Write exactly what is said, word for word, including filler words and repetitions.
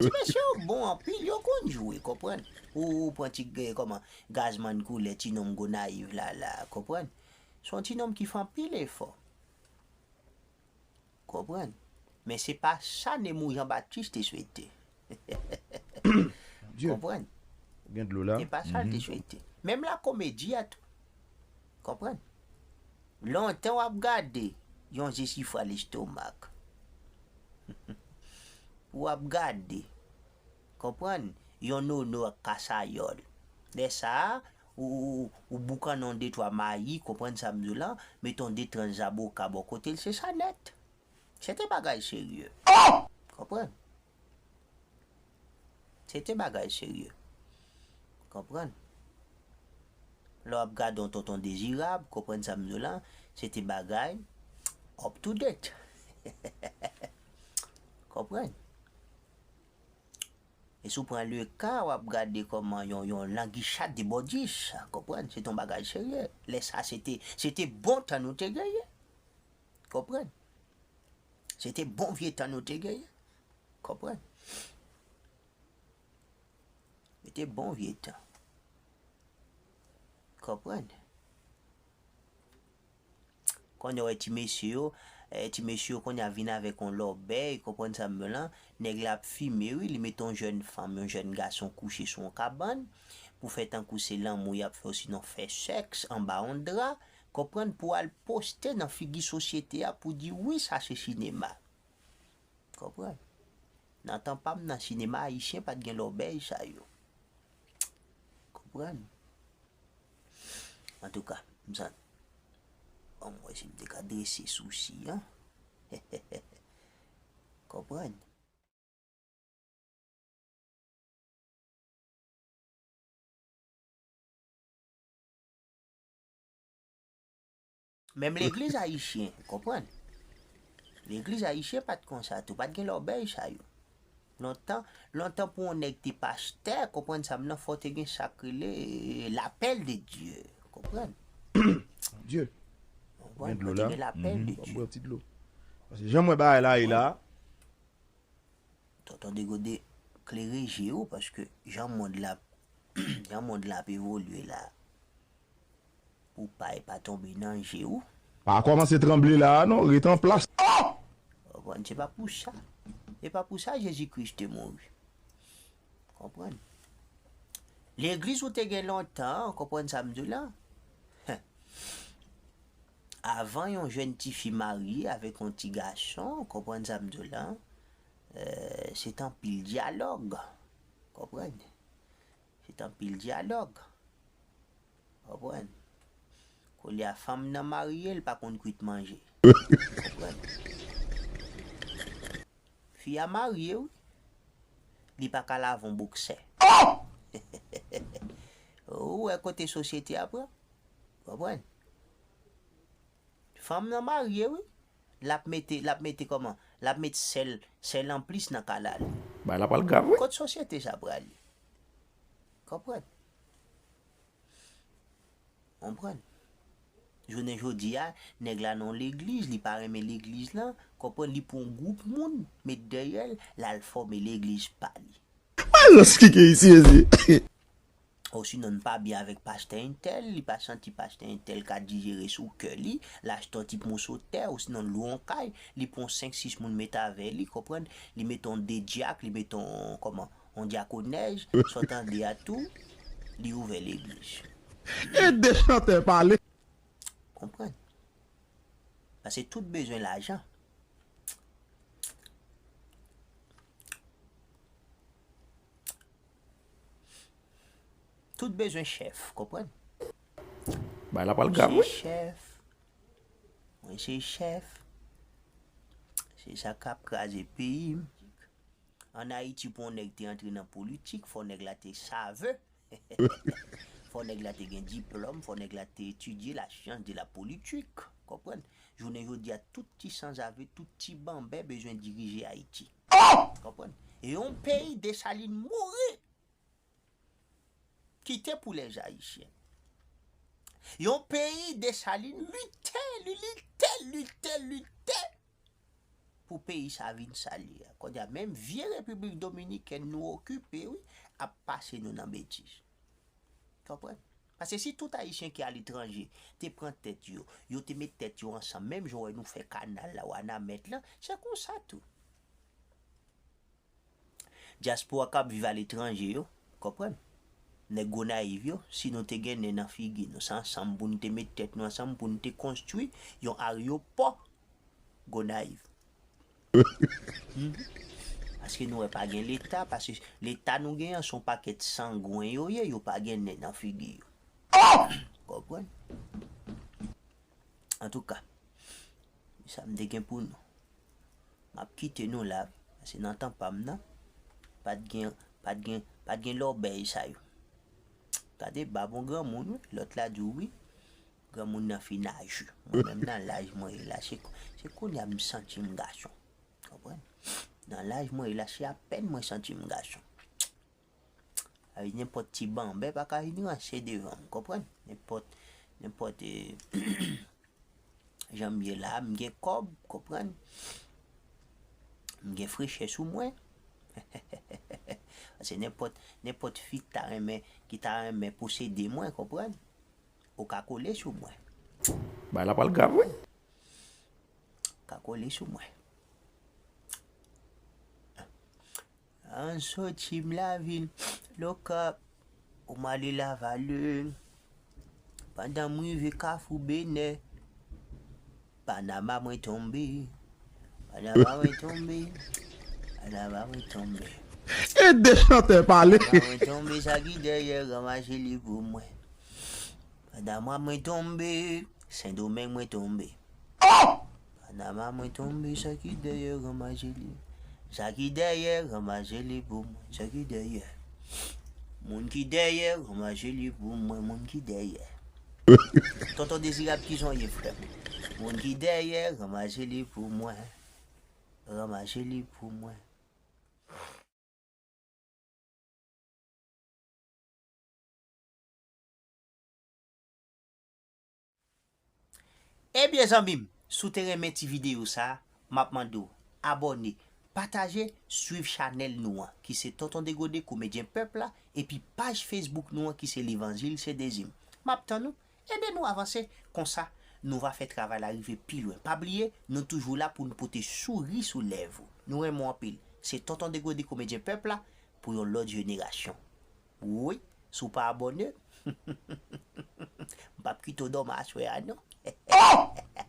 Ti mesye yo bon anpil, yo konn jwe, konprann? Ou, ou pran ti, eh, kòman, Gazman Koulè, ti nonm Gonayiv la, la, konprann? Se yon ti nonm ki fè anpil efò. Konprann? Men se pa sa Nemou Jean Baptiste te swete. Dye, konprann? Gen dlo la. Se pa sa l te swete. Menm la komedi a tou. Konprann? Lontan w ap gade yon Jesifra lestomak. W ap gade. Konprann? Yon nono ak kasayòl. Lè sa a, ou, ou, ou boukannen yon de twa mayi, konprann sa m di w lan, mete yon de tranch zaboka bò kote l, se sa nèt. Se te bagay serye. Konprann? Se te bagay serye. Konprann? Lè w ap gade yon Tonton Dezirab, konprann sa m di w lan, se te bagay up to date. Konprann? E si w pran le ka, w ap gade kòman yon, yon Languichat de Bòdis, konprann, se te yon bagay serye. Lè sa, se te, se te bon tan nou te genyen. Konprann? Se te bon vye tan nou te genyen. Konprann? Se te bon vye tan. Konprann? Kounye a w wè ti mesye yo, eh, ti mesye yo kounye a vin avèk yon lòbèy, konprann sa m di w lan, nèg la ap fimen wi, li mete yon jèn fanm, yon jèn gason kouche sou yon kabann, pou fè tankou se lanmou y ap fè osinon fè sèks anba yon dra, konprann, pou al poste nan figi sosyete a pou di wi sa se sinema. Konprann? Nan tan pa m nan sinema ayisyen pa t gen lòbèy sa yo. Konprann? Antouka, m sa, bon, m wè si m te ka drese sousi an. Konprann? Menm legliz ayisyen, konprann? Legliz ayisyen pa t konsa tou, pa t gen lòbèy sa yo. Lontan, lontan pou yon nèg te pastè, konprann sa m nan, fò te gen sa k rele lapèl de Dye, konprann? Dye. Gen dlo la. Fò te gen lapèl de Dye. Bwè ti dlo. Paske jan m wè bagay la ye la. Tonton Degode, klere je w, paske jan mond la, jan mond la ap evolye la, pou pay pa tonbe nan je w. Pa kòmanse tranble la a non, ret an plas. Oh! Konprann, se pa pou sa. Se pa pou sa Jezi Kris te mouri. Konprann? Legliz ou te gen lontan, konprann sa m di w lan? Avan yon jèn tifi marye avèk yon ti gason, konprann sa m di w lan? Eh, se t anpil dyalòg. Konprann? Se t anpil dyalòg. Konprann? Kounye a fanm nan marye, l pa konn kwit manje. Konprann? Fi a marye wi. Li pa ka lave yon boksè. Ou wè kote sosyete a pran? Konprann? Fanm nan marye wi. L ap mete, l ap mete kòman? L ap met sèl, sèl anplis nan kala li. Bagay la pral grav wi. Kot sosyete sa prale? Konprann? Konprann? Jounen jodi a, nèg la nan yon legliz, li pa renmen legliz lan, konprann, li pran yon gwoup moun, met dèyè l, l al fòme legliz pa li. Mwen rans ki gen isi, isi. Osinon n pa byen avèk pastè entèl, li pa santi pastè entèl ka dijere sou kè li, l achte yon ti moso tè, osinon l lwe yon kay, li pran senk sis moun met avè li, konprann, li met yon de dyak, li met yon, kòman, yon dyakonèz, sa w tande a tou, li ouvè legliz. E de chantè pale. Konprann? Paske tout bezwen lajan. Tout bezwen chèf, konprann? Bagay la pral grav wi. Mwen se chèf. Mwen se chèf. Se sa k ap kraze peyi m. An Ayiti, pou yon nèg te antre nan politik, fò nèg la te save. Fò nèg la te gen diplòm, fò nèg la te etidye la science de la politique. Konprann? Jounen jodi a, tout ti sanzave, tout ti banbè bezwen dirije Ayiti. Konprann? E yon peyi Desalin mouri. Kite pou lèzayisyen. Yon peyi Desalin lite, li lite, lite, lite. pou peyi sa vin sa l ye a. Kounye a, menm vye Repiblik Dominikèn nou okipe, wi, ap pase nou nan betiz. Konprann? Paske si tout Ayisyen ki aletranje te pran tèt yo, yo te met tèt yo ansanm, menm jan w wè nou fè kanal la, Wanament lan, se konsa tou. Dyaspora k ap viv aletranje yo, konprann? Nèg Gonayiv yo, si nou te gen nen nan figi nou, se ansanm pou n te met tèt nou ansanm pou n te konstwi yon aryopò Gonayiv. Hmm? Paske nou wè pa gen leta, paske leta nou gen an se yon pakèt sangwen yo ye, yo pa gen nen nan figi yo. Konprann? Antouka, se sa m te gen pou nou. M ap kite nou la, paske nan tan pa m nan, pa t gen, pa t gen, pa t gen lòbèy sa yo. Gade bab yon granmoun, wi, lòt la di w wi, granmoun nan fin aji. Mwen menm nan laj mwen ye la, se, se kounye a m santi m gason. Konprann? Nan laj mwen ye la, se apèn mwen santi m gason. Ay, nenpòt ti banbè pa ka vin ranse devan m, konprann? Nenpòt, nenpòt, eh, jan m ye la, m gen kòb, konprann? M gen frechè sou mwen. Paske nenpòt, nenpòt fi ki ta renmen, ki ta renmen posede mwen, konprann? Ou ka kole sou mwen. Bagay la pral grav, wi. Ou ka kole sou mwen. An soti m lavil, Lokap, pou m ale Lavalin. Pandan m rive Kafou Benè, Panama mwen tonbe. Panama mwen tonbe. Panama mwen tonbe. Ede chantè pale. Panama mwen tonbe, sa ki dèyè ranmase li pou mwen. Panama mwen tonbe, Sendomeng mwen tonbe. Oh! Panama mwen tonbe, sa ki dèyè ranmase li. Sa ki dèyè ranmase li pou mwen, sa ki dèyè. Moun ki dèyè ranmase li pou mwen, moun ki dèyè. Tonton Dezirab, kisa w ye, frè m? Moun ki dèyè ranmase li pou mwen, ranmase li pou mwen. Ebyen zanmi m, si w te renmen ti videyo sa, m ap mande w abòne, pataje, swiv chanèl nou an ki se Tonton Degode, komedyen pèp la, epi paj Facebook nou an ki se Levanjil se Dezi m. M ap tann ou. Ede nou avanse, konsa nou va fè travay la rive pi lwen. Pa bliye, nou toujou la pou n pote souri sou lèv ou. Nou renmen w anpil. Se Tonton Degode, komedyen pèp la, pou yon lòt jenerasyon. Wi, si w pa abòne, m p ap kite w dòmi aswè a non. Oh!